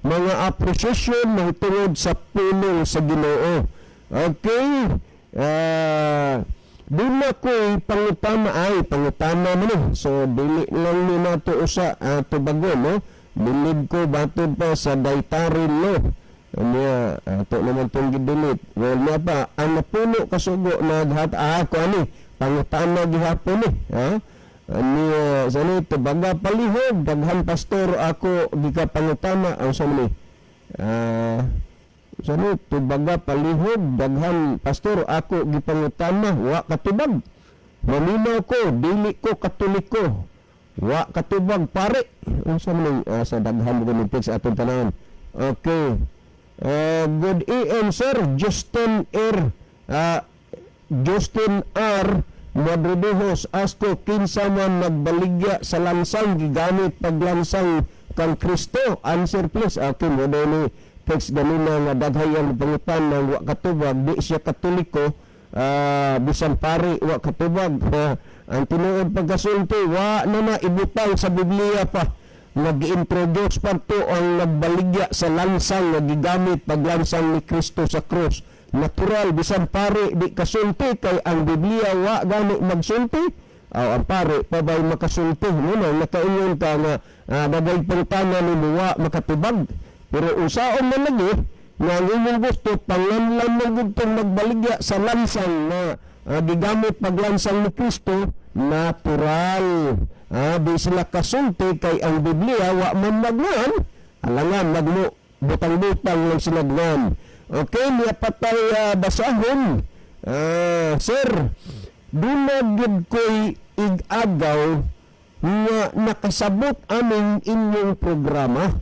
Mga appreciation mahitungod sa pulong sa Ginoo. Okay. Duna ko'y pangutana, ay pangutana man ni. So dili lang ni nato usa tubagon, no. Bilib ko batod pa sa dietary law. Niya ato naman tong gidelete. Well, niya pa ang napuno kasugo naghat ko ani pangutana gihapon ni, ha? Niya sa ni tubaga palihog, daghan pastor ako gikapangutana ang sa ni. Sa ni tubaga palihog, daghan pastor ako gipangutana, wa katubag. Maminaw ko, dili ko Katoliko. Wa katubag pare. Unsa man sa daghan mo ni text atong tanan. Okay. Good AM, sir, Justin R. Justin R. Madridujos, asko kinsa man nagbaligya sa lansang gigamit paglansang kang Kristo? Answer, please. Okay, mo ni text ganina nga daghay ang pangutan ng wa katubag, di siya Katoliko, bisan pare wa katubag. Ang tinuod pagkasulti, wa na na ibutang sa Biblia pa nag-introduce pa to ang nagbaligya sa lansang nga gigamit paglansang ni Kristo sa krus. Natural, bisan pare di kasulti kay ang Biblia wa gani magsulti. Aw, ang pare pa ba'y makasulti mo na nakaingon ka nga dagay pangutana ni wa makatubag? Pero usaon man lagi nga ang imong gusto panganlan mo gud nagbaligya sa lansang na gigamit paglansang ni Kristo, natural. Di sila kasulti kay ang Biblia wa man magnan, alangan magmo butang-butang lang sila gnan. Okay, niya patay basahon. Sir, duna gyud ko'y ig-agaw nga nakasabot aming inyong programa.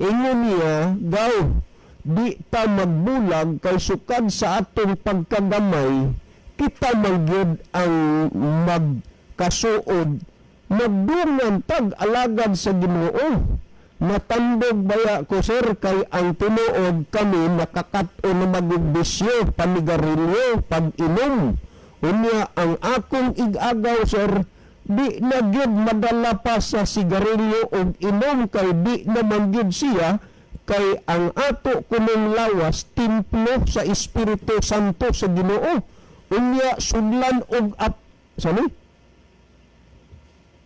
Ingon niya, gaw, di ta magbulag kay sukad sa atong pagkagamay, kita man gyud ang magkasuod magdungan tag alagad sa Ginoo. Natandog baya ko, sir, kay ang tinuod kami nakakat-on na magugbisyo, panigarilyo, pag-inom. Unya ang akong ig-agaw, sir, di na gyud madala pa sa sigarilyo og inom kay di naman gyud siya, kay ang ato kunong lawas templo sa Espiritu Santo sa Ginoo. Unya sudlan og ap sani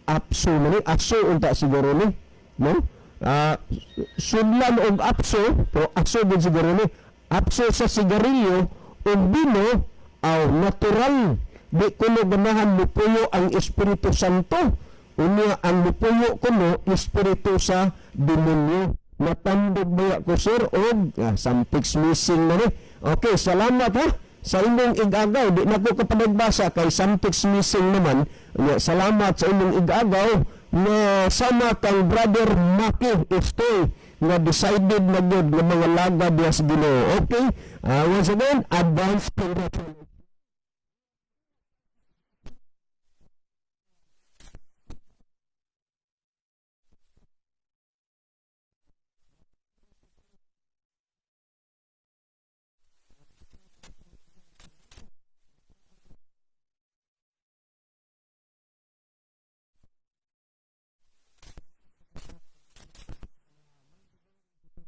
apso man ni, aso unta siguro ni, no, sudlan og apso, pero aso gud siguro ni, apso sa sigarilyo og bino. Aw, natural, di kuno ganahan mupuyo ang Espiritu Santo. Unya ang mupuyo kuno espiritu sa demonyo. Natandog baya ko, sir, og some text missing na ni. Okay, salamat ha sa imong igagaw. Di na ko kapanagbasa kay some text missing naman. Unya, salamat sa imong igagaw na sama kang Brother Maki Estoy nga decided na gyud nga mga laga diya sa Ginoo. Okay, once again, advance congratulations.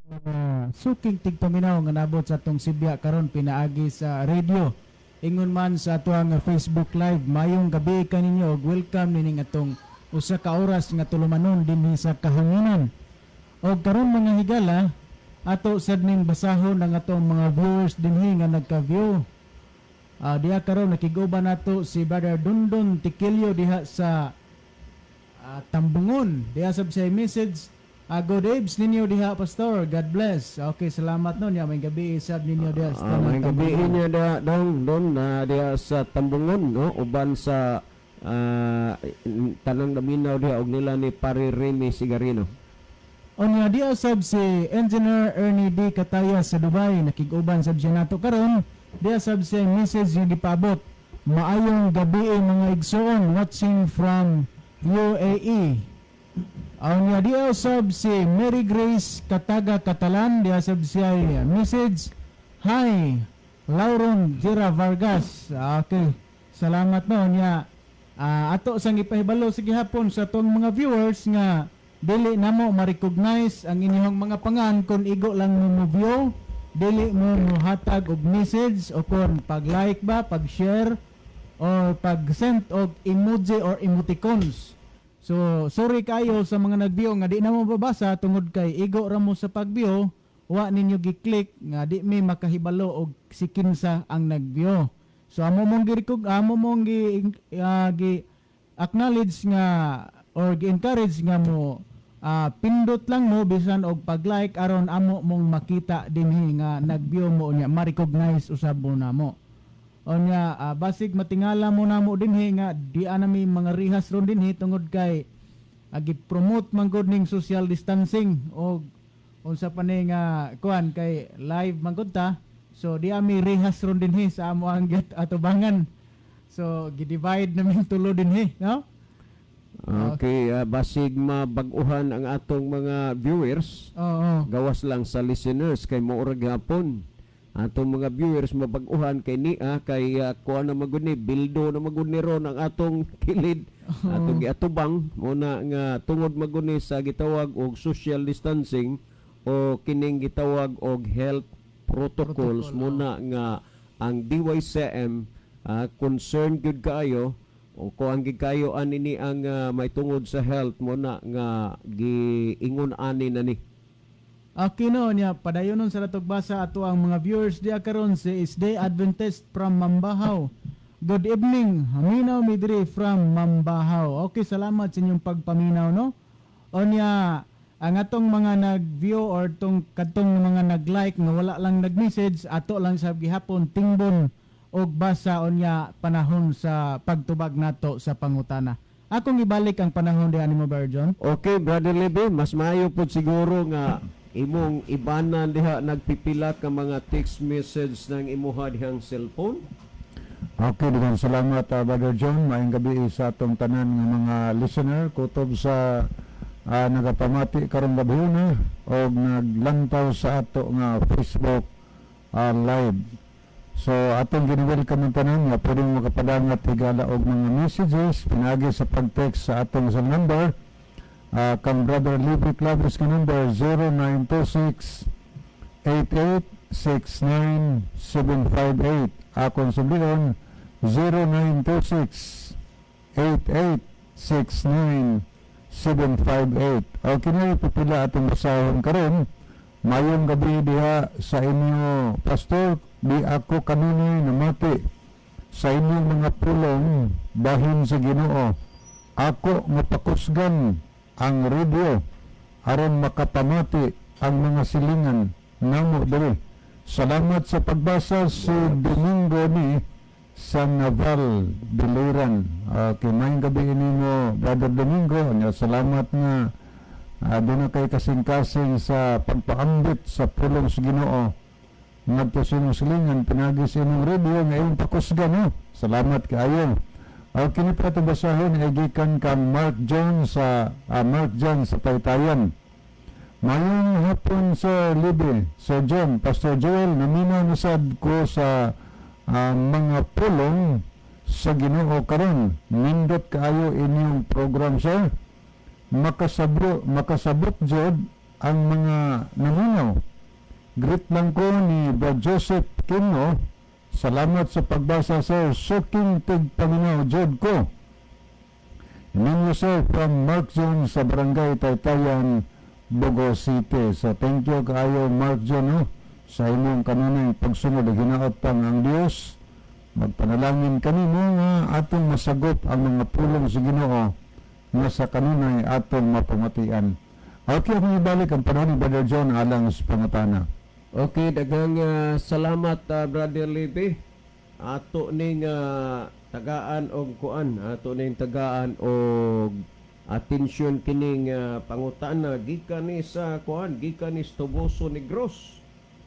Mga suking tigpaminaw nga nabot sa atong sibya karon pinaagi sa radio, ingon man sa atuang Facebook Live, mayong gabi kaninyo ug welcome nining atong usa ka oras nga tulumanon dinhi sa kahanginan. Og karon, mga higala, ato sad ning basahon ang atong mga viewers dinhi nga nagka-view. Diha karon nakig-uban nato si Brother Dundon Tikilio diha sa Tambungon. Diha sab siya message. Good eves ninyo diha, Pastor. God bless. Okay, salamat no niya. May gabi sab ninyo diha sa May gabi Tambungon. Niya da dong don na diha sa Tambungon, no, uban sa tanang naminaw diha og nila ni Pare Remy Sigarino. Unya diha sab si Engineer Ernie D. Kataya sa Dubai, nakig-uban sab siya nato karon. Diha sab siya message nga gipaabot. Maayong gabi mga igsoon, watching from UAE. Unya diha sab si Mary Grace Kataga Catalan, diha sab siya message. Hi, Lauron Jira Vargas. Okay. Salamat no niya. Ato sang ipahibalo sa gihapon sa atong mga viewers nga Dili namo ma-recognize ang inyong mga pangan kung igo lang mo mo view, dili mo mohatag og message o kung pag-like ba, pag-share or pag-send og emoji or emoticons. So sorry kayo sa mga nag-view nga di na mo babasa tungod kay igo ra mo sa pag-view, wa ninyo gi-click nga di mi makahibalo og si kinsa ang nag-view. So amo mong gi amo mong gi acknowledge nga or gi-encourage nga mo pindot lang mo bisan og pag-like aron amo mong makita dinhi nga nag-view mo, unya ma-recognize usab mo namo. Unya basig matingala mo namo dinhi nga di ana mi mga rihas ron dinhi tungod kay gi-promote man gud ning social distancing og unsa pa ni nga kuan kay live man gud ta. So di ami rihas ron dinhi sa amo ang atubangan. So gi-divide namin tulo dinhi, no? Okay, basig mabag-uhan ang atong mga viewers. Gawas lang sa listeners kay mao ra gihapon. Atong mga viewers mabag-uhan kay nia kay kuan na magud ni bildo na magud ni ron ang atong kilid, atong giatubang mo na nga tungod magud ni sa gitawag og social distancing o kining gitawag og health protocols. Protocol. Mo na nga ang DYCM concerned gyud kaayo o kuan gyud kayo ani ni ang may tungod sa health, mo na nga giingon ani na ni. Okay, no, niya padayon nun sa ratog basa ato ang mga viewers diya karon, si Isday Adventist from Mambahaw. Good evening. Haminaw mi diri from Mambahaw. Okay, salamat sa inyong pagpaminaw, no. Onya ang atong mga nag-view or tong kadtong mga nag-like nga wala lang nag-message, ato lang sa gihapon tingbon og basa unya panahon sa pagtubag nato sa pangutana. Akong ibalik ang panahon diha nimo, Virgin. Okay, Brother Lebe, mas maayo pod siguro nga imong ibanan diha nagpipila ka mga text message ng imuha dihang cellphone. Okay, daghang salamat, Brother John. Maayong gabi sa atong tanan nga mga listener kutob sa nagapamati karong gabi na og naglantaw sa ato nga Facebook live. So atong gini-welcome ang tanan nga pwede mo makapadangat higala og mga messages pinaagi sa pag-text sa atong cell number, kang Brother Libby Claves nga number 0926 8869758. Akong sublion, 0926 8869758. Okay na, pipila atong basahon karon. Mayong gabi diha sa inyo, Pastor. Di ako kanunay namati sa inyong mga pulong bahin sa Ginoo. Ako nga pakusgan ang radio aron makapamati ang mga silingan namo diri. Salamat sa pagbasa, si Domingo ni sa Naval Biliran. Okay, maayong gabi nimo, Brother Domingo. Nya, salamat nga doon na kay kasing-kasing sa pagpaambit sa pulong sa Ginoo ngadto sa inyong silingan pinaagi sa inyong radio nga imong pakusgan, no? Salamat kaayo. Ang kini pa itong basahon ay gikan kang Mark John sa Mark John sa Taytayan. Mayong hapon, Sir Libre, Sir John, Pastor Joel, naminaw na sad ko sa mga pulong sa Ginoo karon. Nindot kaayo inyong program, sir. Makasabot jud ang mga naminaw. Greet lang ko ni Brad Joseph Quino. Salamat sa pagbasa, sir. Suking tigpaminaw jud ko. Ninyo, sir, from Mark John sa Barangay Taytayan, Bogo City. So thank you kaayo, Mark John, no? Sa imong kanunay pagsunod. Hinaot pang ang Dios magpanalangin kanimo nga atong masagop ang mga pulong sa Ginoo nga sa kanunay atong mapamatian. Okay, akong ibalik ang panahon ni Brother John alang sa pangutana. Okay, daghang salamat, Brother Libby. Ato ning tagaan og kuan, ato ning tagaan og atensyon kining pangutana gikan ni sa kuan, gikan ni sa Toboso Negros.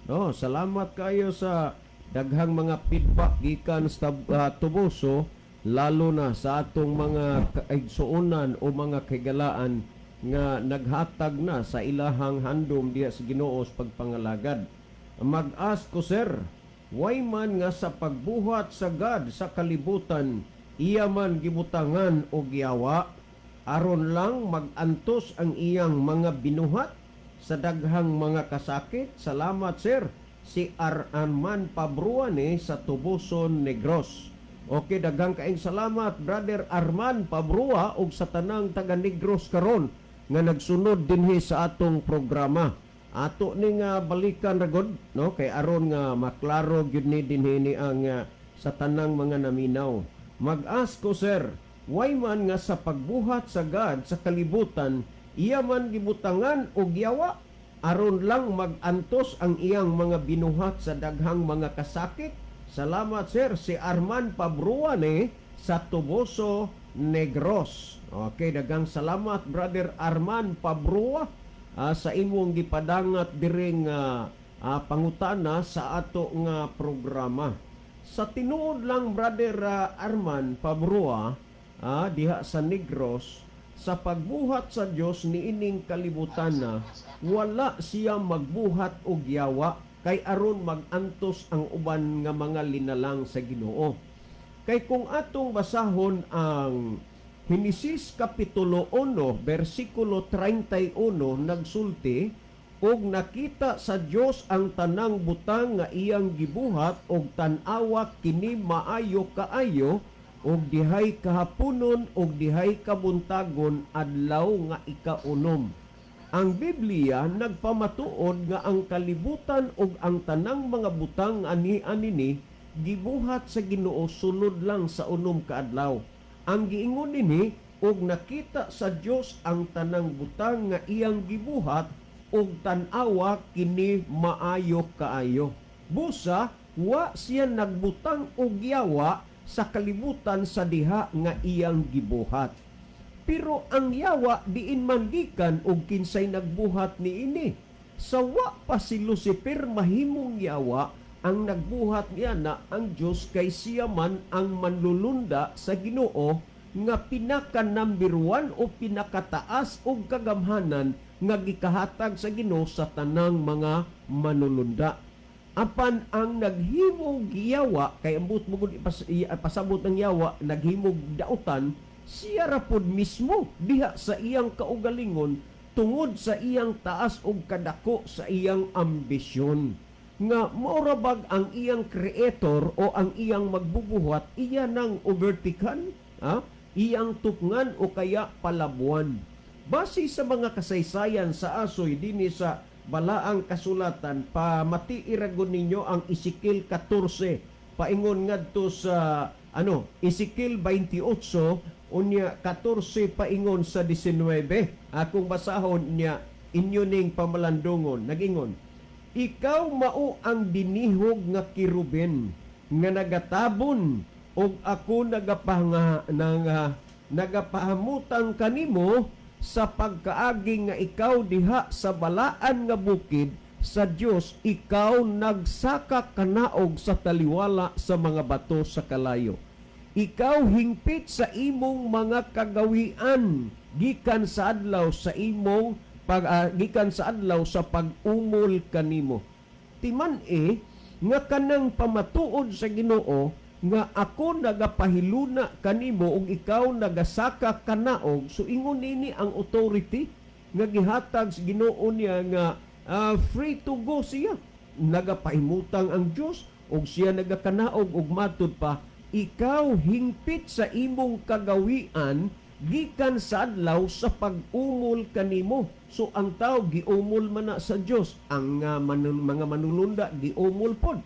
No, salamat kayo sa daghang mga feedback gikan sa Toboso, lalo na sa atong mga kaigsuonan o mga kahigalaan nga naghatag na sa ilahang handom diha sa Ginoo sa pagpangalagad. Mag-ask ko, sir, why man nga sa pagbuhat sa God sa kalibutan, iya man gibutangan og yawa? Aron lang magantos ang iyang mga binuhat sa daghang mga kasakit? Salamat, sir. Si Arman Pabruane sa Tuboson, Negros. Okay, daghang kaing salamat, Brother Arman Pabrua, ug sa tanang taga Negros karon nga nagsunod dinhi sa atong programa. Ato ni nga balikan ragod, no, kay aron nga maklaro gyud ni dinhi ni ang sa tanang mga naminaw. Mag-ask ko, sir, why man nga sa pagbuhat sa God sa kalibutan, iya man gibutangan og yawa aron lang magantos ang iyang mga binuhat sa daghang mga kasakit? Salamat, sir. Si Arman Pabruane sa Toboso, Negros. Okay, daghang salamat, Brother Arman Pabrua, sa imong gipadangat diring pangutana sa ato nga programa. Sa tinuod lang, Brother Arman Pabrua, diha sa Negros, sa pagbuhat sa Dios niining kalibutan na wala siya magbuhat og yawa kay aron magantos ang uban nga mga linalang sa Ginoo. Kay kung atong basahon ang Henesis kapitulo 1 bersikulo 31, nagsulti, "Ug nakita sa Dios ang tanang butang nga iyang gibuhat, ug tan-awa, kini maayo kaayo. Ug dihay kahaponon ug dihay kabuntagon, adlaw nga ikaunom." Ang Biblia nagpamatuod nga ang kalibutan ug ang tanang mga butang ani anini gibuhat sa Ginoo sulod lang sa 6 ka adlaw. Ang giingon dinhi, "Ug nakita sa Dios ang tanang butang nga iyang gibuhat, ug tan-awa, kini maayo kaayo." Busa wa siya nagbutang og yawa sa kalibutan sa diha nga iyang gibuhat. Pero ang yawa, diin man gikan og kinsay nagbuhat niini? Sa wa pa si Lucifer mahimong yawa, ang nagbuhat niya na ang Dios, kay siya man ang manlulunda sa Ginoo nga pinaka number 1 o pinakataas og kagamhanan nga gikahatag sa Ginoo sa tanang mga manulunda. Apan ang naghimog yawa, kay ambot mo gud ipasabot ng yawa, naghimog dautan, siya ra pod mismo diha sa iyang kaugalingon tungod sa iyang taas og kadako sa iyang ambisyon. Nga maura bag ang iyang creator o ang iyang magbubuhat, iya nang overtikan, iyang tukngan o kaya palabuan. Base sa mga kasaysayan sa asoy dinhi sa balaang kasulatan, pamati iragon ninyo ang Ezekiel 14 paingon ngadto sa ano, Ezekiel 28 unya 14 paingon sa 19. Akong basahon niya inyo ning pamalandungon. Nagingon, "Ikaw mao ang dinihog nga kerubin nga nagatabon, ug ako nagapanga nang nagapahamutang kanimo sa pagkaagi nga ikaw diha sa balaan nga bukid sa Dios. Ikaw nagsaka kanaog sa taliwala sa mga bato sa kalayo. Ikaw hingpit sa imong mga kagawian gikan sa adlaw sa pag-umol kanimo." Timan e nga kanang pamatuod sa Ginoo nga ako nagapahiluna kanimo ug ikaw nagasaka kanaog, so ingon nini ang authority nga gihatag sa Ginoo niya nga free to go siya. Nagapahimutang ang Dios ug siya nagakanaog, ug matud pa, ikaw hingpit sa imong kagawian gikan sa adlaw sa pag-umol kanimo. So ang tao giumol man na sa Dios, ang mga manulunda giumol pod.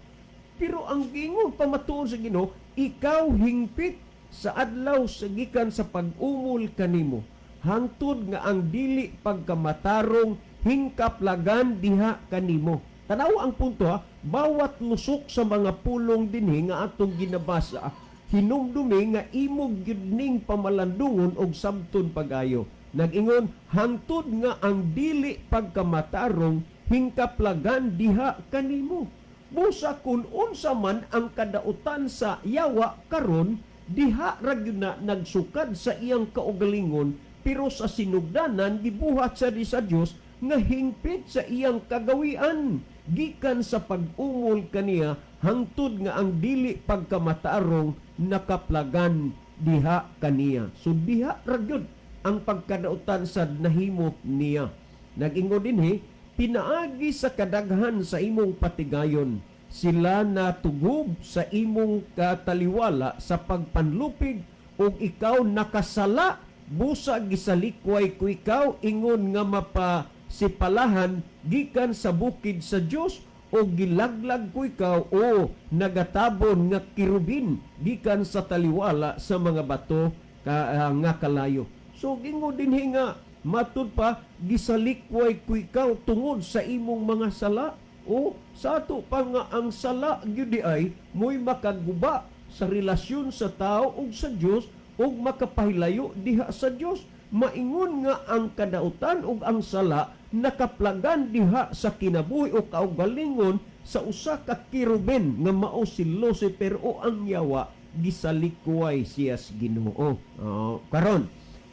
Pero ang giingon pamatuod sa Ginoo, ikaw hingpit sa adlaw sa gikan sa pag-umol kanimo hangtod nga ang dili pagkamatarong hingkaplagan diha kanimo. Tanaw ang punto ha, bawat lusok sa mga pulong dinhi nga atong ginabasa, hinumdumi nga imo gyud ning pamalandungon og sabton pagayo. Nag-ingon, hangtod nga ang dili pagkamatarong hingkaplagan diha kanimo. Busa kung unsa man ang kadautan sa yawa karon, diha ra gyud na nagsukad sa iyang kaugalingon, pero sa sinugdanan gibuhat sa di sa Dios nga hingpit sa iyang kagawian gikan sa pag-umol kaniya hangtod nga ang dili pagkamatarong nakaplagan diha kaniya. So diha ra gyud Ang pagkadautan sad nahimo niya. Nag-ingon dinhi, pinaagi sa kadaghan sa imong patigayon, sila natugob sa imong kataliwala sa pagpanlupig, ug ikaw nakasala. Busa gisalikway ko ikaw, ingon nga mapasipalahan, gikan sa bukid sa Dios, o gilaglag ko ikaw, o nagatabon nga kirubin, gikan sa taliwala sa mga bato nga kalayo. So gingon dinhi nga matud pa, gisalikway ko ikaw tungod sa imong mga sala. O sa ato pa nga ang sala gyud di ay mo'y makaguba sa relasyon sa tao ug sa Dios ug makapahilayo diha sa Dios. Maingon nga ang kadautan ug ang sala nakaplagan diha sa kinabuhi o kaugalingon sa usa ka kiruben nga mao si Lucifer o ang yawa, gisalikway siya sa Ginoo. Oh, karon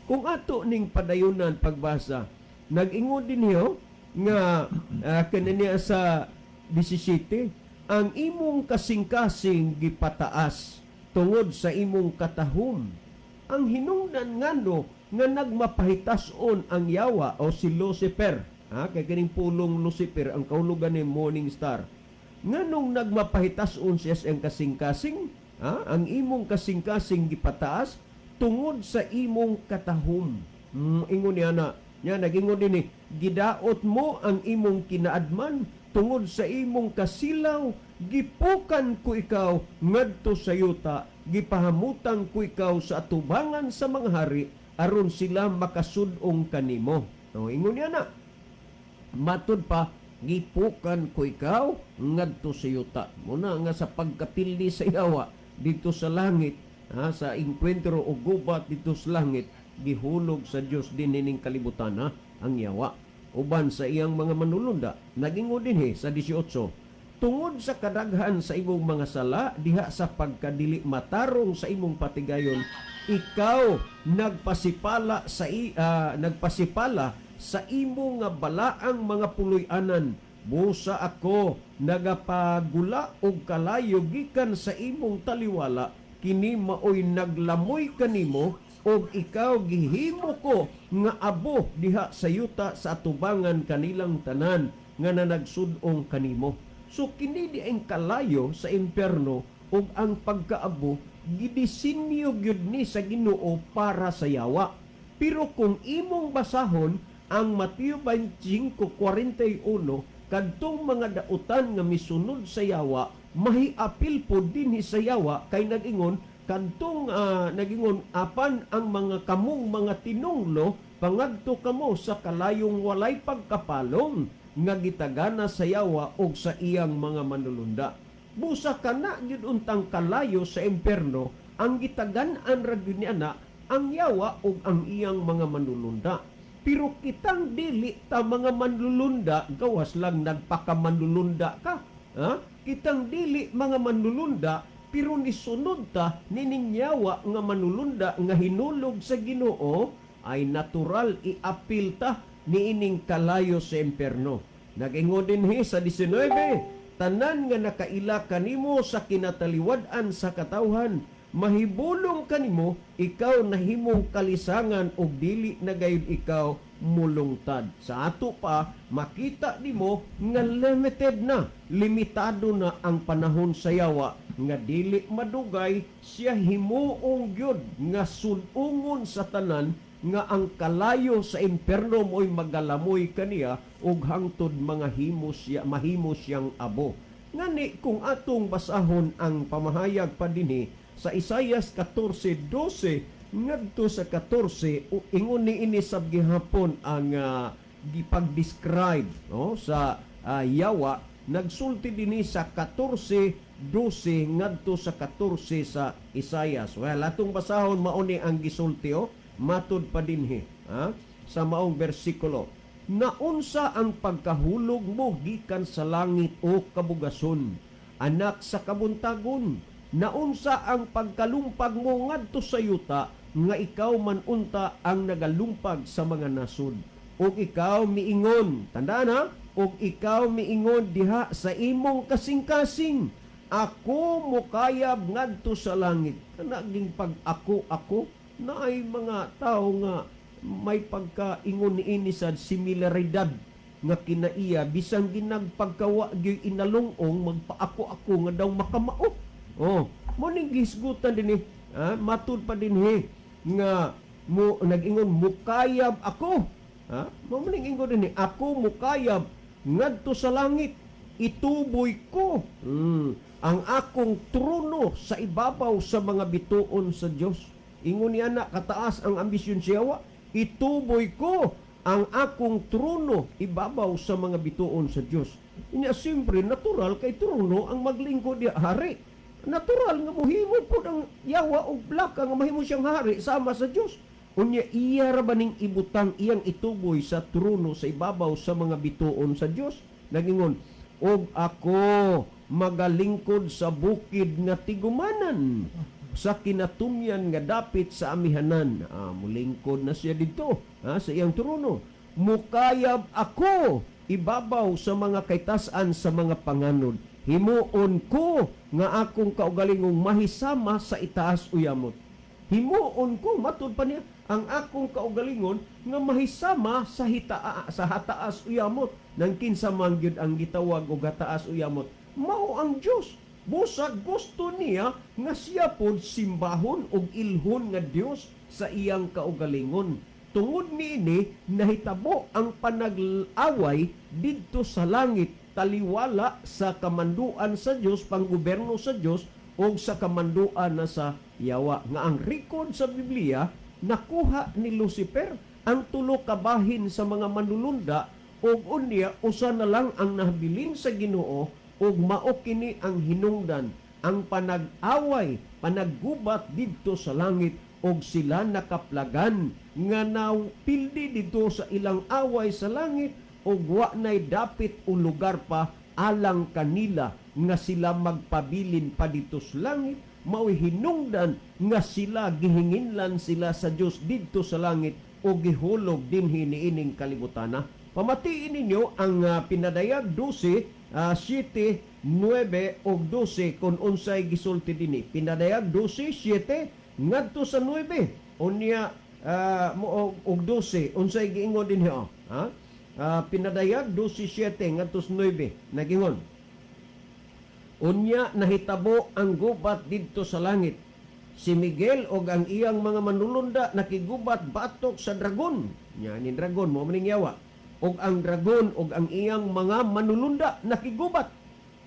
kung ato ning padayunan pagbasa, nag-ingon din hiyo nga kananiya sa 17, ang imong kasing-kasing gipataas tungod sa imong katahom. Ang hinungdan ngano nga nagmapahitason ang yawa o si Lucifer, ha, kay kining pulong Lucifer ang kahulugan ni morning star. Nganong nagmapahitason siya sa iyang kasing-kasing, ha, ang imong kasing-kasing gipataas tungod sa imong katahom. Ingon niya na, niya nagingon din ni, gidaot mo ang imong kinaadman tungod sa imong kasilaw, gipukan ko ikaw ngadto sa yuta, gipahamutan ko ikaw sa atubangan sa mga hari, aron sila makasud-ong kanimo. No, ingon niya na. Matud pa, gipukan ko ikaw ngadto sa yuta. Muna nga sa pagkapildi sa yawa dito sa langit, ha, sa engkwentro o gubat dito sa langit, gihulog sa Dios din ining kalibutan, ha, ang yawa uban sa iyang mga manulunda. Nagingon dinhi sa 18, tungod sa kadaghan sa imong mga sala diha sa pagkadili matarong sa imong patigayon, ikaw nagpasipala sa imong nga balaang mga puloy-anan. Busa ako nagapagula og kalayo gikan sa imong taliwala, kini maoy naglamoy kanimo, og ikaw gihimo ko nga abo diha sa yuta sa atubangan kanilang tanan nga nanagsud-ong kanimo. So kini di ang kalayo sa impierno ug ang pagkaabo gidisenyo gyud ni sa Ginoo para sa yawa. Pero kung imong basahon ang Mateo 25:41, kadtong mga dautan nga misunod sa yawa mahiapil po dinhi sa yawa, kay nag-ingon kadtong nagingon apan ang mga kamong mga tinunglo pangadto kamo sa kalayong walay pagkapalong nga gitagana sa yawa og sa iyang mga manulunda. Busa kana gyud untang kalayo sa impierno ang gitagan-an ra gyud ni ana ang yawa og ang iyang mga manulunda. Pero kitang dili ta mga manlulunda, gawas lang nagpakamanlulunda ka. Ha? Kitang dili mga manlulunda, pero nisunod ta nining yawa nga manulunda nga hinulog sa Ginoo, ay natural iapil ta niining kalayo sa impierno. Nag-ingon dinhi sa 19, tanan nga nakaila kanimo sa kinataliwad-an sa katawhan, mahibulong kanimo, ikaw nahimong kalisangan og dili na gayud ikaw mulungtad. Sa ato pa, makita nimo nga limited na, limitado na ang panahon sa yawa nga dili madugay siya himuong gyud nga sud-ungon sa tanan nga ang kalayo sa impierno mo'y magalamoy kaniya ug hangtod mga himo siya, mahimo siyang abo. Ngani kung atong basahon ang pamahayag pa dinhi sa Isayas 14:12 ngadto sa 14, ingon ni ini sab gihapon ang gipag-describe, no, sa yawa. Nagsulti dinhi sa 14:12 ngadto sa 14 sa Isayas. Well, atong basahon mao ni ang gisulti, oh, matud pa dinhi, ha, sa maong bersikulo. Naunsa ang pagkahulog mo gikan sa langit, o kabugason, anak sa kabuntagon? Naunsa ang pagkalumpag mo ngadto sa yuta, nga ikaw man unta ang nagalumpag sa mga nasod? Og ikaw miingon, tandaan ha, og ikaw miingon diha sa imong kasing-kasing, ako mokayab ngadto sa langit. Kanaging pag ako, ako, na ay mga tao nga May pagkaingon niini sa similaridad nga kinaiya, bisan ginagpagkawa gyud inalungong, magpaako-ako nga daw makamao. Oh, mo ning gihisgutan dinhi, ha? Matud pa dinhi nga mo nag-ingon, "Mukayab ako." Ha? Mo ning ingon dinhi, "Ako mukayab ngadto sa langit, ituboy ko ang akong trono sa ibabaw sa mga bituon sa Dios." Ingon niya na kataas ang ambisyon siya wa. "Ituboy ko ang akong trono ibabaw sa mga bituon sa Dios." Inya siyempre natural kay trono ang maglingkod diya, hari. Natural nga mohimo pud ang yawa og plaka nga mahimo siyang hari sama sa Dios. Unya iya ra ba ning ibutang iyang ituboy sa trono sa ibabaw sa mga bituon sa Dios? Nagingon, "Og ako magalingkod sa bukid nga tigumanan, sa kinatumyan nga dapit sa amihanan." Ah, mulingkod na siya dito, ha, sa iyang trono. "Mukayab ako ibabaw sa mga kaytas-an sa mga panganod. Himuon ko nga akong kaugalingong mahisama sa itaas uyamot." "Himuon ko," matud pa niya, "ang akong kaugalingon nga mahisama sa hataas uyamot." Nang kinsa man gyud ang gitawag og hataas uyamot, mao ang Dios. Busag gusto niya nga siya pod simbahon og ilhon nga Dios sa iyang kaugalingon. Tungod niini nahitabo ang panag-away didto sa langit, taliwala sa kamanduan sa Dios, panggoberno sa Dios o sa kamanduan na sa yawa. Nga ang record sa Biblia, nakuha ni Lucifer ang tulo ka bahin sa mga manulunda ug unya usa na lang ang nabilin sa Ginoo, ug mao kini ang hinungdan ang panag-away, panaggubat didto sa langit, ug sila nakaplagan nga napildi didto sa ilang away sa langit ug wa nay dapit o lugar pa alang kanila nga sila magpabilin pa dito sa langit. Mao'y hinungdan nga sila gihinginlan sila sa Dios didto sa langit o gihulog dinhi niining kalibutana. Pamatiin ninyo ang Pinadayag 12, 7, 9 ug 12 kung unsay gisulti dinhi. Pinadayag 12, 7 ngadto sa 9. Unya mo og 12, unsay giingon dinhi, oh? Ha? Pinadayag 12:7 ngadto sa 9, nagingon. "Unya nahitabo ang gubat didto sa langit. Si Miguel og ang iyang mga manulunda nakigubat batok sa dragon." Nya ni dragon mo maning yawa. "Og ang dragon og ang iyang mga manulunda nakigubat.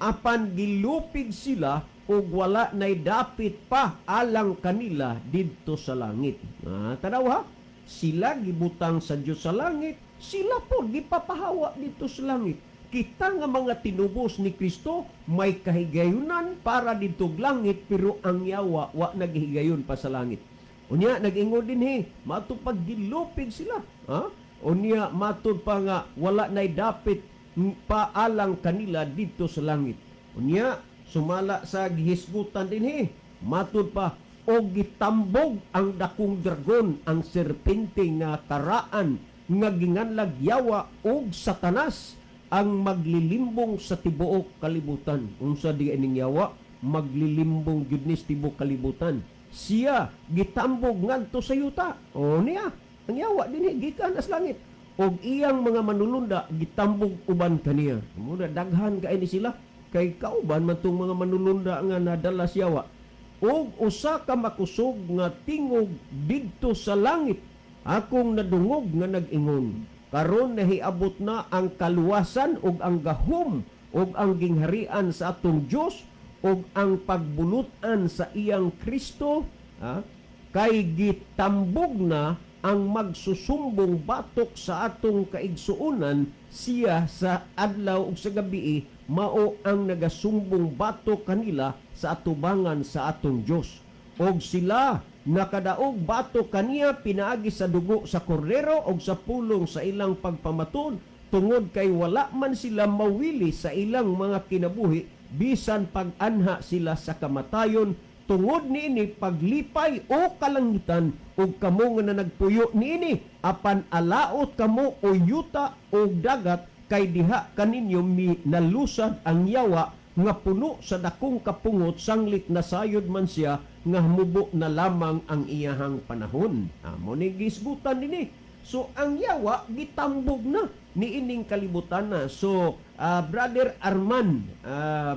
Apan gilupig sila ug wala nay dapit pa alang kanila didto sa langit." Ah, tanaw ha. Sila gibutang sa Dios sa langit, sila po gipapahawa dito sa langit. Kita nga mga tinubos ni Kristo may kahigayunan para didto langit, pero ang yawa wa naghigayon pa sa langit. Unya nag-ingon dinhi, matud pag gilupig sila. Ha? Unya matud pa nga wala nay dapit paalang kanila didto sa langit. Unya sumala sa gihisgutan dinhi, matud pa, "Og gitambog ang dakong dragon, ang serpente nga karaan nga ginganlag yawa og Satanas, ang maglilimbong sa tibuok kalibutan." Unsa di ining yawa? Maglilimbong gyud ni sa tibuok kalibutan. "Siya gitambog ngadto sa yuta." O niya, ang yawa dinhi gikan sa langit. "Og iyang mga manulunda gitambog uban kaniya." Muna daghan kay ni sila kay kauban man tong mga manulunda nga nadala sa yawa. "Og usa ka makusog nga tingog didto sa langit akong nadungog nga nag-ingon, 'Karon nahiabot na ang kaluwasan ug ang gahom ug ang gingharian sa atong Dios ug ang pagbulutan sa iyang Kristo, ha? Kay gitambog na ang magsusumbong batok sa atong kaigsuonan. Siya sa adlaw ug sa gabi mao ang nagasumbong batok kanila sa atubangan sa atong Dios. Og sila nakadaog batok kaniya pinaagi sa dugo sa kordero og sa pulong sa ilang pagpamatud, tungod kay wala man sila mawili sa ilang mga kinabuhi bisan pag-anha sila sa kamatayon. Tungod niini paglipay o kalangitan ug kamo nga nagpuyo niini, apan alaot kamo o yuta o dagat, kay diha kaninyo mi nalusad ang yawa nga puno sa dakong kapungot, sanglit nasayod man siya nga mubo na lamang ang iyahang panahon." Amo ni gisgutan dinhi. So ang yawa gitambog na niining kalibutan na. So Brother Arman,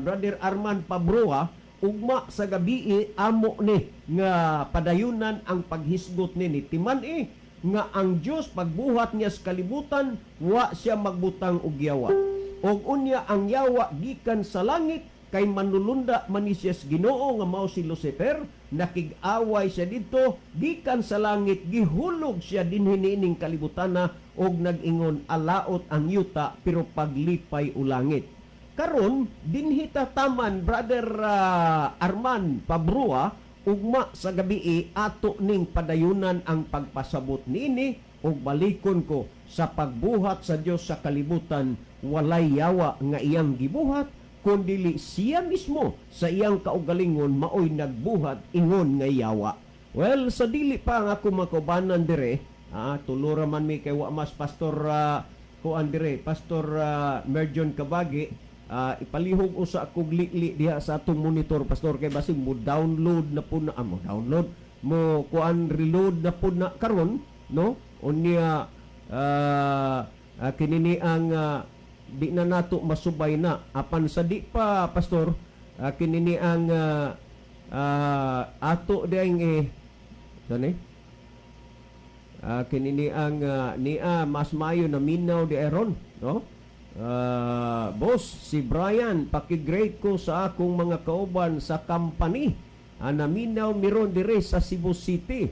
Brother Arman Pabroa, ugma sa gabi amo ni nga padayunan ang paghisgot ni timan eh nga ang Dios pagbuhat niya sa kalibutan, wa siya magbutang og yawa. Og unya ang yawa gikan sa langit kay manulunda man ni siya sa Ginoo nga mao si Lucifer, nakig-away siya didto gikan sa langit, gihulog siya dinhi niining kalibutana og nag-ingon alaot ang yuta pero paglipay o langit. Karon dinhi ta taman, Brother Arman Pabrua, ugma sa gabi ato ning padayunan ang pagpasabot niini ug balikon ko sa pagbuhat sa Dios sa kalibutan, walay yawa nga iyang gibuhat kun dili siya mismo sa iyang kaugalingon maoy nagbuhat ingon nga yawa. Well, sa dili pa nga ako makubanan dire, tulura man mi kay wa mas Pastor kuan dire, Pastor Merjon Kabagi, ipalihog usa kog li diha sa atong monitor, Pastor, kay basig mo download na po na, mo download mo kuan, reload na po na karon, no? Unya kinini ang di na nato masubay na. Apan sa di pa, Pastor, kinini ang ato diyang eh sani kinini ang nia mas maayo na minaw di aron, no? Boss si Brian, paki-greet ko sa akong mga kauban sa company. Naminaw miron dire sa Cebu City.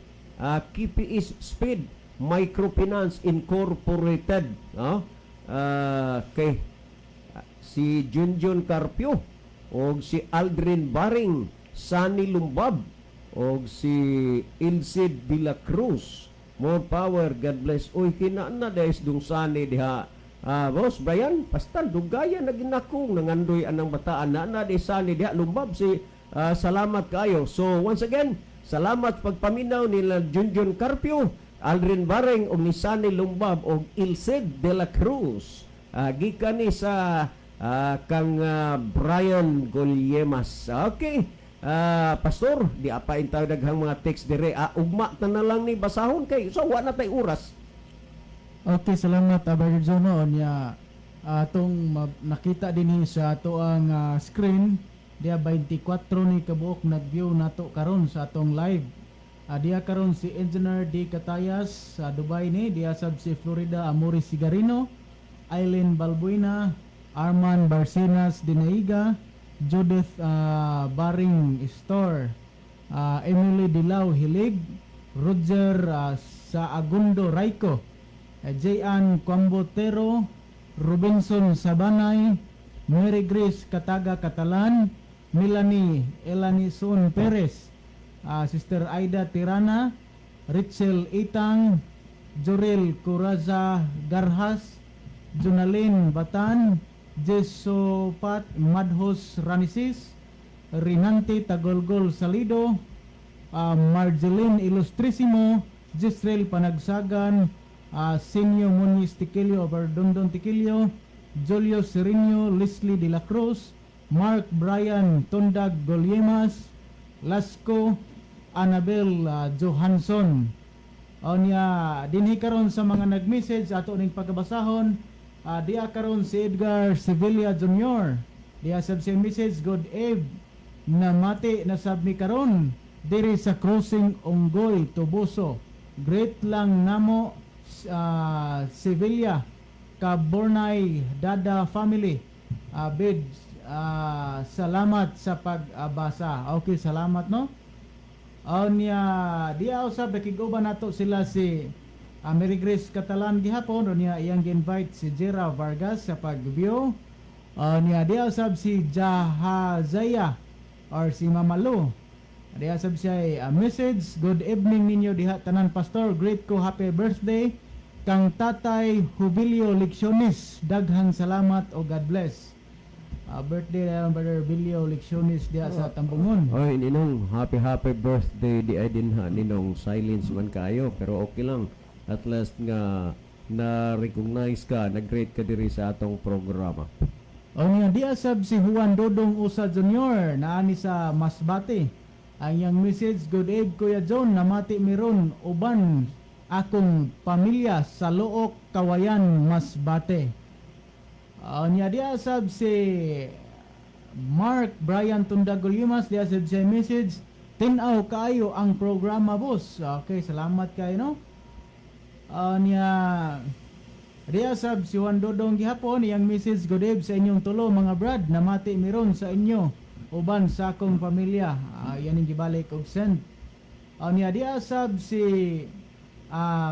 KPS Speed Microfinance Incorporated, no? Kay si Junjun Carpio og si Aldrin Baring, Sunny Lumbab og si Ilsid de la Cruz. More power, God bless. Uy, kinana dahil dung Sunny diha. Boss Brian, pastal dugaya na ginakong nangandoy anang bataan na na di Sunny diha Lumbab si salamat kayo. So once again, salamat pagpaminaw nila Junjun Carpio, Aldrin Bareng ug ni Sunny Lumbab og Ilsed de la Cruz. Gikan ni sa kang Brian Golyemas. Okay. Pastor, di apain tayo daghang mga text dire. Ugma ta na lang ni basahon kay so wa na tay oras. Okay, salamat, Brother Jono. Nya atong nakita dinhi sa ato ang screen diya, 24 ni kabuok nag-view nato karon sa atong live. Diya karon si Engineer D. Catayas sa Dubai ni, diya sab si Florida Amores Sigarino, Eileen Balbuena, Arman Barcenas Dinaiga, Judith Baring Store, Emily Dilao Hilig, Roger Saagundo Raico, Jayan Quambotero, Robinson Sabanay, Mary Grace Kataga Catalan, Melanie Elanison Perez, Sister Aida Tirana, Richel Itang, Jorel Coraza Garhas, Jonalyn Batan, Jesopat Madhos Ranisis, Rinante Tagolgol Salido, Marjeline Ilustrisimo, Gisrel Panagsagan, Senyo Muniz Tiquilio or Dondon Tiquilio, Julio Serino, Leslie De La Cruz, Mark Brian Tondag Golyemas, Lasco, Annabel Johansson. Onya dinhi karon sa mga nag-message ato ning pagkabasahon, diya karon si Edgar Sevilla Jr. Diya sab siya message, "Good eve, namati na sab mi karon diri sa crossing Onggoy Toboso. Great lang namo Sevilla Kabornay Dada family. Bid salamat sa pagbasa." Okay, salamat, no. Onya diya usab nakig-uban nato sila si Mary Grace Catalan gihapon, unya iyang gi-invite si Jera Vargas sa pag-view. Unya diya usab si Jahazaya or si Mamalu. Diya sab siya message, "Good evening ninyo diha tanan, Pastor. Great ko, happy birthday kang Tatay Jubilio Leccionis. Daghang salamat o God bless." Birthday na Brother Bilio Leccionis diha sa Tambungon. Oy, Ninong, happy happy birthday di ay din ha, Ninong. Silence man kayo, pero okay lang. At least nga na-recognize ka, nag-greet ka diri sa atong programa. O niya, di asab si Juan Dodong Usa Jr. naani sa Masbate. Ang iyang message, "Good eve Kuya John, namati miron uban Akong pamilya sa Looc, Kawayan, Masbate. Niya diya sab si Mark Brian Tundagolimas, diya sab siya message, "Tinaw kaayo ang programa, boss." Okay, salamat kayo, no. Niya diya sab si Juan Dodong gihapon, iyang message, "Good eve sa inyong tulo, mga brad, namati miron sa inyo uban sa akong pamilya." Yan ang gibalik og send. Niya diya sab si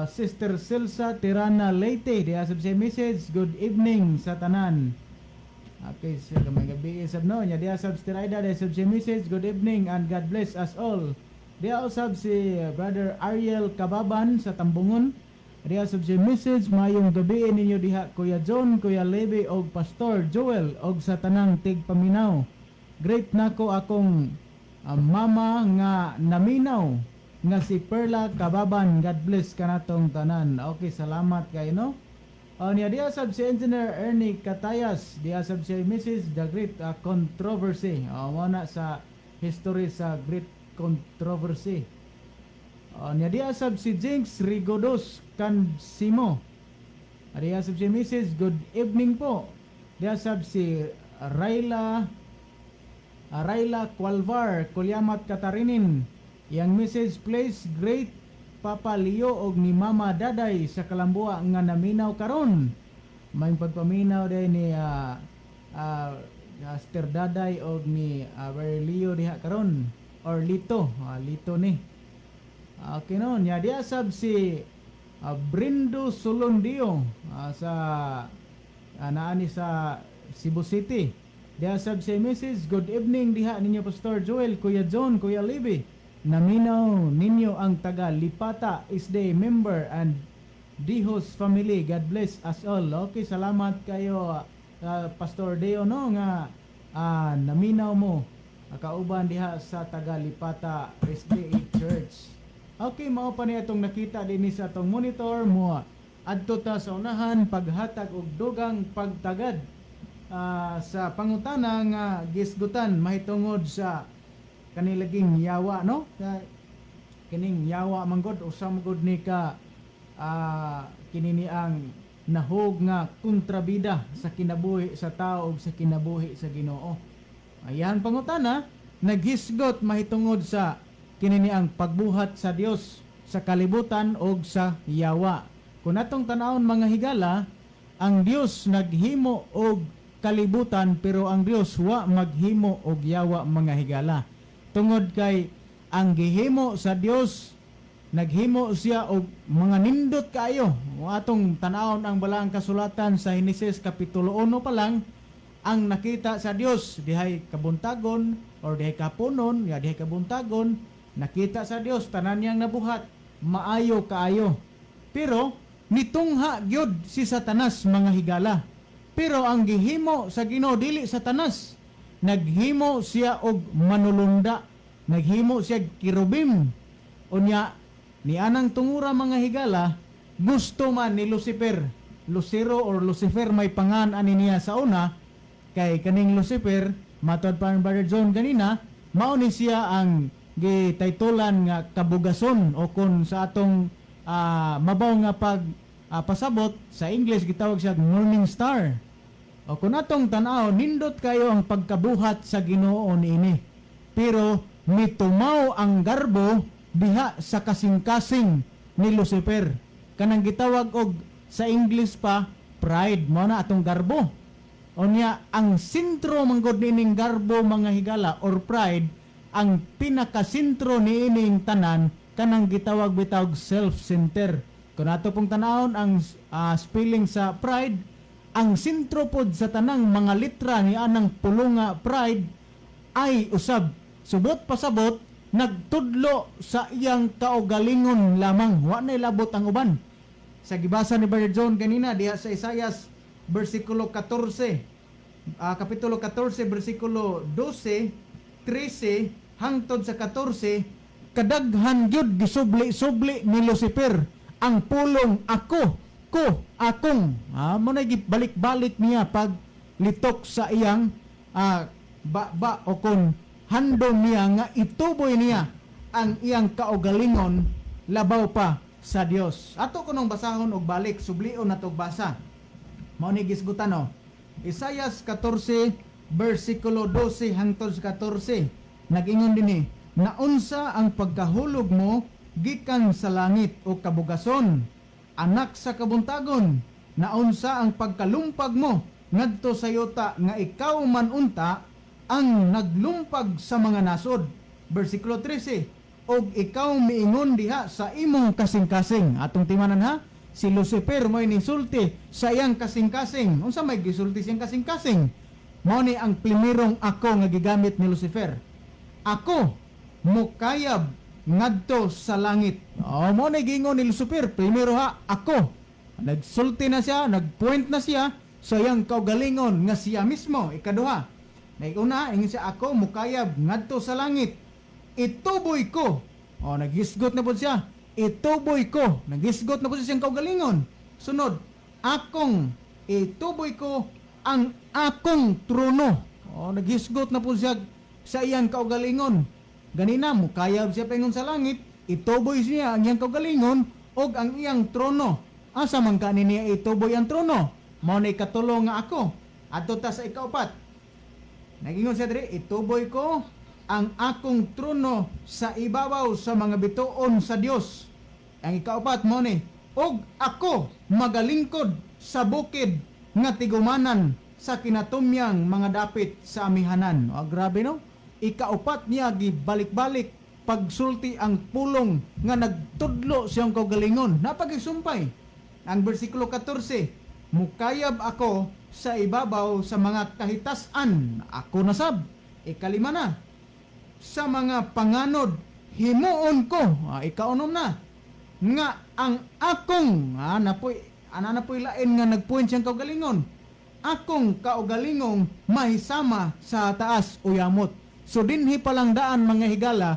Sister Celsa Tirana Leyte, diya sab siya message, "Good evening sa tanan." Okay, so may gabi sab, no. Nya diya sab si Tiraida, diya sab siya message, "Good evening and God bless us all." Diya usab si Brother Ariel Kababan sa Tambungon. Diya sab siya message, "Mayong gabi ninyo diha, Kuya John, Kuya Levi og Pastor Joel og sa tanang tigpaminaw. Great nako akong mama nga naminaw nga si Perla Kababan. God bless kanatong tanan." Okay, salamat kayo, no. Niya diya sab si Engineer Ernie Katayas, diya sab si Mrs. The Great Controversy. Mao na sa history sa Great Controversy. Niya diya sab si Jinx Rigodos Cansimo. Diya sab si Mrs. "Good evening po." Diya sab si Rayla Rayla Cualvar Kulyamat Katarinin. Yang message, "Please greet Papa Leo og ni Mama Daday sa Kalambua nga naminaw karon." May pagpaminaw din ni Sister Daday og ni Leo diha karon or Lito, Lito ni. Okay, no, nya diya sab si Brindo Solondio sa naani sa Cebu City. Diya sab si Mrs. "Good evening diha ninyo, Pastor Joel, Kuya John, Kuya Libby. Naminaw ninyo ang taga Lipata SDA member and Dihos family. God bless us all." Okay, salamat kayo, Pastor Deo, no, nga naminaw mo kauban diha sa taga Lipata SDA Church. Okay, mao pa ni atong nakita dinhi sa atong monitor mo. Adto ta sa unahan paghatag og dugang pagtagad sa pangutana nga gisgutan mahitungod sa kanilaging yawa, no? Kining yawa manggod, usa man ni ka kini ni ang nahog nga kontrabida sa kinabuhi sa tao ug sa kinabuhi sa Ginoo. Ayan pangutana naghisgot mahitungod sa kini ni ang pagbuhat sa Dios sa kalibutan og sa yawa. Kung atong tanawon, mga higala, ang Dios naghimo og kalibutan, pero ang Dios wa maghimo og yawa, mga higala. Tungod kay ang gihimo sa Dios, naghimo siya og mga nindot kaayo. Kung atong tanawon ang balaang kasulatan sa Henesis kapitulo 1 pa lang, ang nakita sa Dios dihay kabuntagon or dihay kapunon, ya dihay kabuntagon, nakita sa Dios tanan niyang nabuhat maayo kaayo. Pero nitungha gyud si Satanas, mga higala. Pero ang gihimo sa Ginoo dili Satanas. Naghimo siya og manulunda. Naghimo siya og kerubim. Unya ni anang tungura, mga higala, gusto man ni Lucifer. Lucero or Lucifer may pangan ani niya sa una, kay kaning Lucifer, matod pa ang Brother John ganina, mao ni siya ang gitaytolan nga kabugason o kon sa atong mabaw nga pag pasabot sa English, gitawag siya morning star. O kung atong tan-aw, nindot kayo ang pagkabuhat sa Ginoo niini. Pero mitumaw ang garbo diha sa kasing-kasing ni Lucifer. Kanang gitawag og sa English pa pride, mo na atong garbo. Unya ang sentro manggod niining garbo, mga higala, or pride, ang pinakasentro niining tanan kanang gitawag bitawg self-center. Kung ato pong tanawon ang spelling sa pride, ang sentro pod sa tanang mga litra ni anang pulunga pride ay usab subot pasabot nagtudlo sa iyang kaugalingon lamang, wa nay labot ang uban. Sa gibasa ni Brother John kanina diha sa Isaias versikulo 14, kapitulo 14 versikulo 12, 13 hangtod sa 14, kadaghan gyud gisubli-subli ni Lucifer ang pulong "ako", "ko", "akong". Mo na balik-balik niya pag litok sa iyang ba o kon handom niya nga ituboy niya ang iyang kaugalingon labaw pa. sa Dios. Ato kunong basahon og balik, sublion nato og basa. Mao ni gisgutan, no. Isayas 14 bersikulo 12 hangtod sa 14. Nag-ingon dinhi, "Naunsa ang pagkahulog mo gikan sa langit, o kabugason, anak sa kabuntagon? Naunsa ang pagkalumpag mo ngadto sa yuta nga ikaw man unta ang naglumpag sa mga nasod?" Bersikulo 13, "Og ikaw miingon diha sa imong kasing-kasing." Atong timanan ha, si Lucifer mo'y nisulti sa iyang kasing-kasing. Unsa may gisulti siyang kasing-kasing? Mao ni ang primerong "ako" nga gigamit ni Lucifer. "Ako mukayab ngadto sa langit." Oh, mao ni giingon ni Lucifer, primero ha, "ako." Nagsulti na siya, nagpoint na siya sa iyang kaugalingon nga siya mismo. Ikaduha, naiguna, ingon siya, "Ako mukayab ngadto sa langit. Ituboy ko." Oh, naghisgot na po siya. "Ituboy ko." Naghisgot na po siya siyang kaugalingon. Sunod, "Akong ituboy ko ang akong trono." Oh, naghisgot na po siya sa iyang kaugalingon. Ganina, mukayab siya paingon sa langit, ituboy siya ang iyang kaugalingon og ang iyang trono. Asa man kani niya ituboy ang trono? Mao na ikatulo nga "ako". Adto ta sa ikaupat. Nagingon siya diri, "Ituboy ko ang akong trono sa ibabaw sa mga bituon sa Dios." Ang ikaupat mo ni, "Og ako magalingkod sa bukid nga tigumanan sa kinatumyang mga dapit sa amihanan." Oh, grabe, no? Ikaupat niya gibalik-balik pagsulti ang pulong nga nagtudlo siyang kaugalingon. Napagisumpay. Ang bersikulo 14, "Mukayab ako sa ibabaw sa mga kahitasan. Ako na sab." Ikalima na, "Sa mga panganod himuon ko." Ikaunom na, nga ang akong napoy ana napoy lain nga nagpuwent siyang kaugalingon. "Akong kaugalingong mahisama sa taas o yamot." So dinhi pa lang daan, mga higala,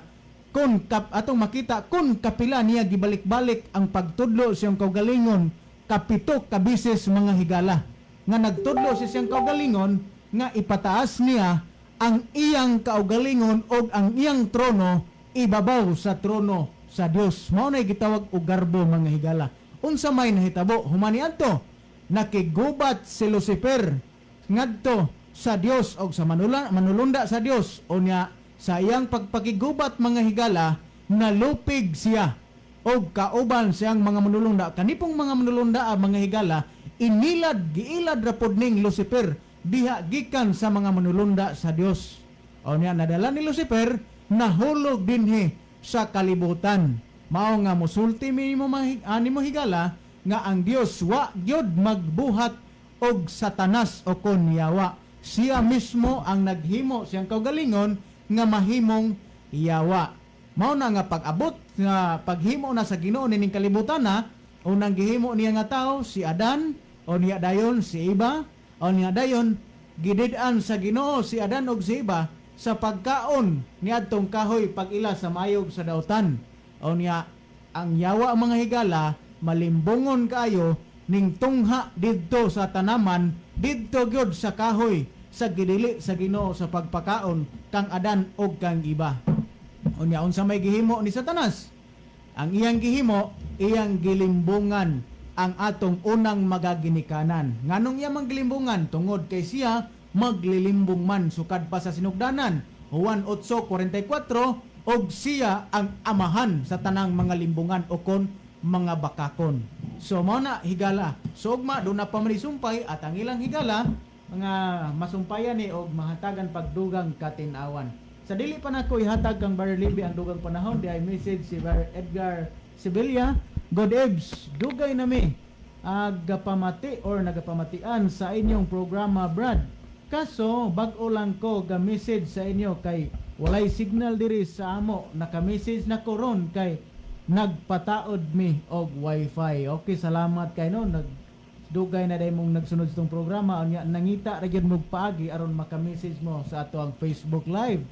kung atong makita kung kapila niya gibalik-balik ang pagtudlo siyang kaugalingon, kapito ka beses, mga higala, nga nagtudlo siya siyang kaugalingon nga ipataas niya ang iyang kaugalingon og ang iyang trono ibabaw sa trono sa Dios. Mao na gitawag og garbo, mga higala. Unsa may nahitabo human niadto? Nakigubat si Lucifer ngadto sa Dios og sa manulunda sa Dios. Unya sa iyang pagpakigubat, mga higala, nalupig siya og kauban siyang mga manulunda. Kanipong mga manulunda, mga higala, inilad, giilad ra pod ning Lucifer diha gikan sa mga manulunda sa Dios. O niya nadala ni Lucifer, nahulog dinhi sa kalibutan. Mao nga musulti mi mo ani mo, higala, nga ang Dios wa gyud magbuhat og Satanas o kon yawa. Siya mismo ang naghimo siyang kaugalingon nga mahimong yawa. Mao na nga pag-abot nga paghimo na sa Ginoo nining kalibutan na, unang gihimo niya nga tao si Adan, o niya dayon si Eva, o niya dayon gidid-an sa Ginoo si Adan og si Eva sa pagkaon niadtong kahoy pag-ila sa mayog sa dautan. O niya ang yawa, mga higala, malimbongon kaayo ning tungha didto sa tanaman, didto gyud sa kahoy sa gidili sa Ginoo sa pagpakaon kang Adan og kang Eva. Unya unsa may gihimo ni Satanas? Ang iyang gihimo, iyang gilimbungan ang atong unang magaginikanan. Nganong iya mang gilimbungan? Tungod kay siya maglilimbong man sukad pa sa sinugdanan. Juan 8:44, og siya ang amahan sa tanang mga limbungan o kon mga bakakon. So mao na, higala. So ugma do na pa man sumpay at ang ilang higala mga masumpayan ni og mahatagan pagdugang katin-awan. Sa dili pa nako ihatag kang Brother Libby ang dugang panahon, di ay message si Brother Edgar Sevilla. "God Ebs, dugay na mi agapamati or nagapamatian sa inyong programa, Brad. Kaso bag-o lang ko ga message sa inyo kay walay signal diri sa amo. Naka-message na ko ron kay nagpataod mi og wifi." Okay, salamat kay no nag dugay na day mong nagsunod sa itong programa, unya nangita ra gyud mo paagi aron maka-message mo sa ato ang Facebook Live.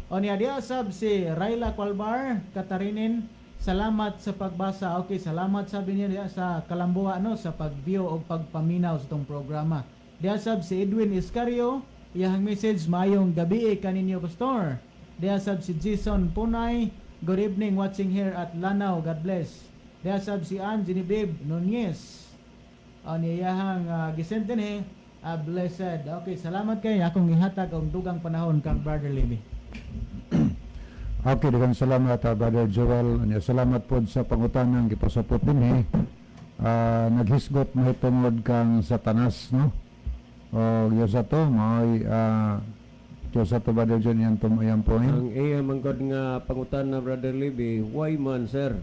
Unya diha sab si Raila Qualbar Katarinin, "Salamat sa pagbasa." Okay, salamat sabi niya diha sa Kalambuha, no, sa pag-view og pagpaminaw sa itong programa. Diha sab si Edwin Iscario, iyang message, "Maayong gabi kaninyo, pastor." Diha sab si Jason Punay, "Good evening, watching here at Lanao, God bless." Diha sab si Ann Genevieve Nunez. O niyahang gisend dinhi, blessed. Okay, salamat kay akong gihatag ang dugang panahon kang Brother Libby. Okay, daghang salamat, Brother Joel. Anya, salamat pod sa pangutanang gipasapot dinhi. Naghisgot mahitungod kang Satanas, no? O Diyos ato, maoy Diyos ato, Brother John, yan iyang point. Ang iya man gud nga pangutana, Brother Libby, why man, sir,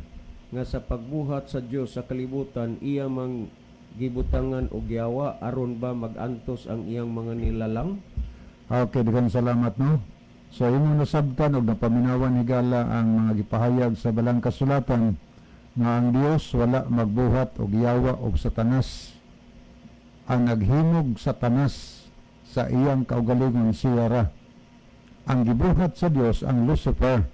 nga sa pagbuhat sa Dios sa kalibutan iya mang gibutangan og yawa? Aron ba magantos ang iyang mga nilalang? Okay, daghang salamat, no. So imong nasabtan og napaminawan, higala, ang mga gipahayag sa balang kasulatan nga ang Dios wala magbuhat og yawa og Satanas. Ang naghimog Satanas sa iyang kaugalingon, siya ra. Ang gibuhat sa Dios ang Lucifer.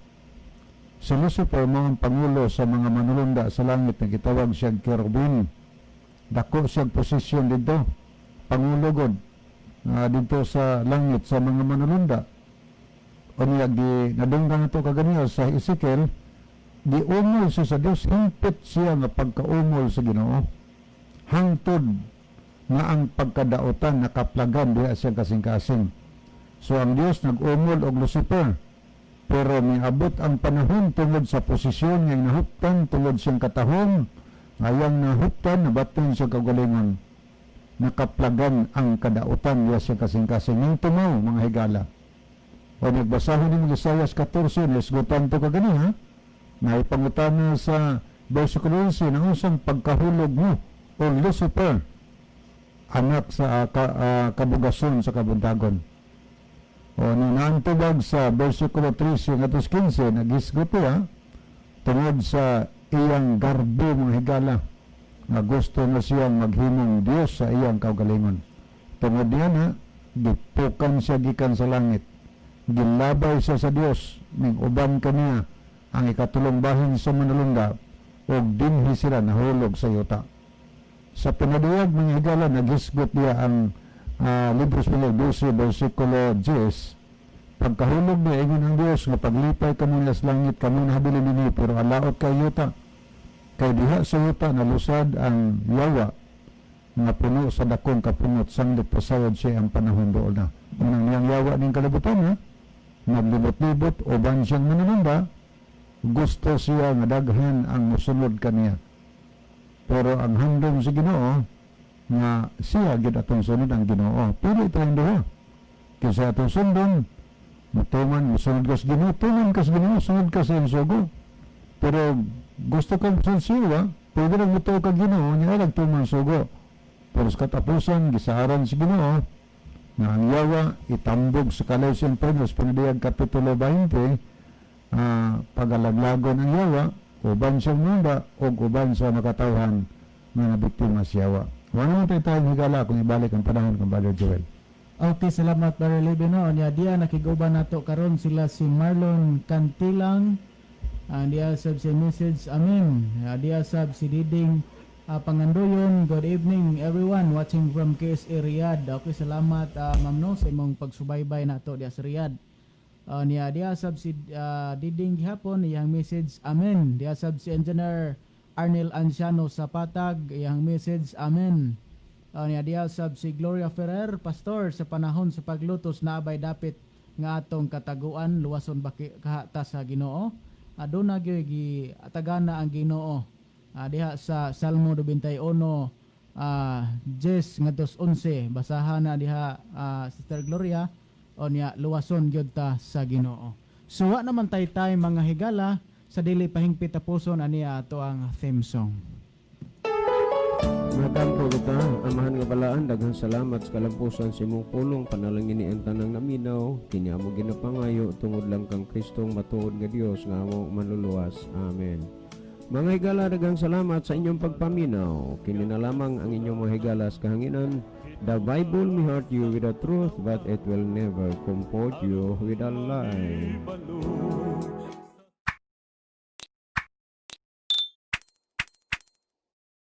Si Lucifer mo ang pangulo sa mga manulunda sa langit na gitawag siya kerubin. Dako siyang posisyon dito. Pangulo god dito sa langit sa mga manulunda. Unya gi nadunggan ito kaganiya sa Ezekiel, giumol siya sa Dios, hingpit siya nga pagkaumol sa Ginoo. Hangtod nga ang pagkadautan nakaplagan diha siya kasing-kasing. So ang Dios nag-umol og Lucifer. Pero miabot ang panahon, tungod sa posisyon nga nahuptan, tungod siyang katahom, ngayang nahuptan, nabaton siya kagalingon. Nakaplagan ang kadautan diha siya kasing-kasing. Ning tumaw, mga higala. O nagbasahon ni Isaias 14, nisgutan to kaganiha, na ipangutana sa versikulo 11 na usang pagkahulog mo, o Lucifer, anak sa kabugason sa kabuntagon. O nung naantubag sa versikulo 13 ngadto 15, nagisgot ha, tungod sa iyang garbo, mga higala, nga gusto na siyang maghimong Dios sa iyang kaugalingon. Tungod niya na, gipukan siya gikan sa langit. Gilabay siya sa Dios, ning uban kaniya ang ikatulong bahin sa manulunda, og dinhi sila nahulog sa yuta. Sa pinaduyag, mga higala, naghisgot niya ang Libros Milo 12, versikulo 10, pagkahulog niya, ingon ang Dios nga paglipay kamo sa langit, kamo nahabilin nini, pero alaot kay yuta. Kay diha sa yuta nalusad ang yawa nga puno sa dakong kapungot sanglit pasayod siya ang panahon doon na. Unang niyang yawa ning kalibutan ha, naglibot-libot uban siyang mananamba, gusto siya nga daghan ang musunod kaniya. Pero ang handom sa Ginoo nga siya gid atong sunod ang Ginoo. Pili tayong duha. Kaysa atong sundon, mutuman, musunod ka sa Ginoo, tuman ka sa Ginoo, sunod ka sa iyang sugo. Pero gusto ka musunod siya, pwede lang mutuo ka Ginoo, niya lang tuman sugo. Pero sa katapusan, gisaaran si Ginoo na ang yawa itambog sa kalaw sa impernus, Panadiyag Kapitulo 20, pagalaglagon ang yawa, uban siyang munda, o uban sa makatawhan nga biktima sa yawa. Wala naman tayo tayong higala kung ibalik ang panahon kang Brother Joel. Okay, salamat, Brother Libby, no. Nya diya nakiguban nato karon sila si Marlon Cantilang. Diya sab si message amen. Diya sab si Diding Pangandoyon, good evening everyone watching from KSA Riyadh. Okay, salamat, ma'am, no, sa imong pagsubaybay nato diya sa Riyadh. Niya diya sab si Diding gihapon, iyang message amen. Diya sab si Engineer Arnel Anciano sa Patag, iyang message amen. Niya diya sab si Gloria Ferrer, pastor, sa panahon sa paglutos naabay dapit nga atong kataguan, luwason ba kahata sa Ginoo? Aduna gyud gi atagana ang Ginoo. Diha sa Salmo 91 10 ngadto 11, basahan na diha, Sister Gloria, o niya luwason gyud ta sa Ginoo. So wa naman tay mga higala, sa dili pahingpit tapuson ani ato ang theme song. Magampo kita, Amahan nga balaan, daghang salamat sa kalampusan sa imong pulong, panalangin ni ang tanang naminaw, kini amo ginapangayo tungod lang kang Kristong matuod nga Dios nga amo manluluwas. Amen. Mga higala, daghang salamat sa inyong pagpaminaw. Kini na lamang ang inyong mga higala sa kahanginan. The Bible may hurt you with the truth, but it will never comfort you with a lie.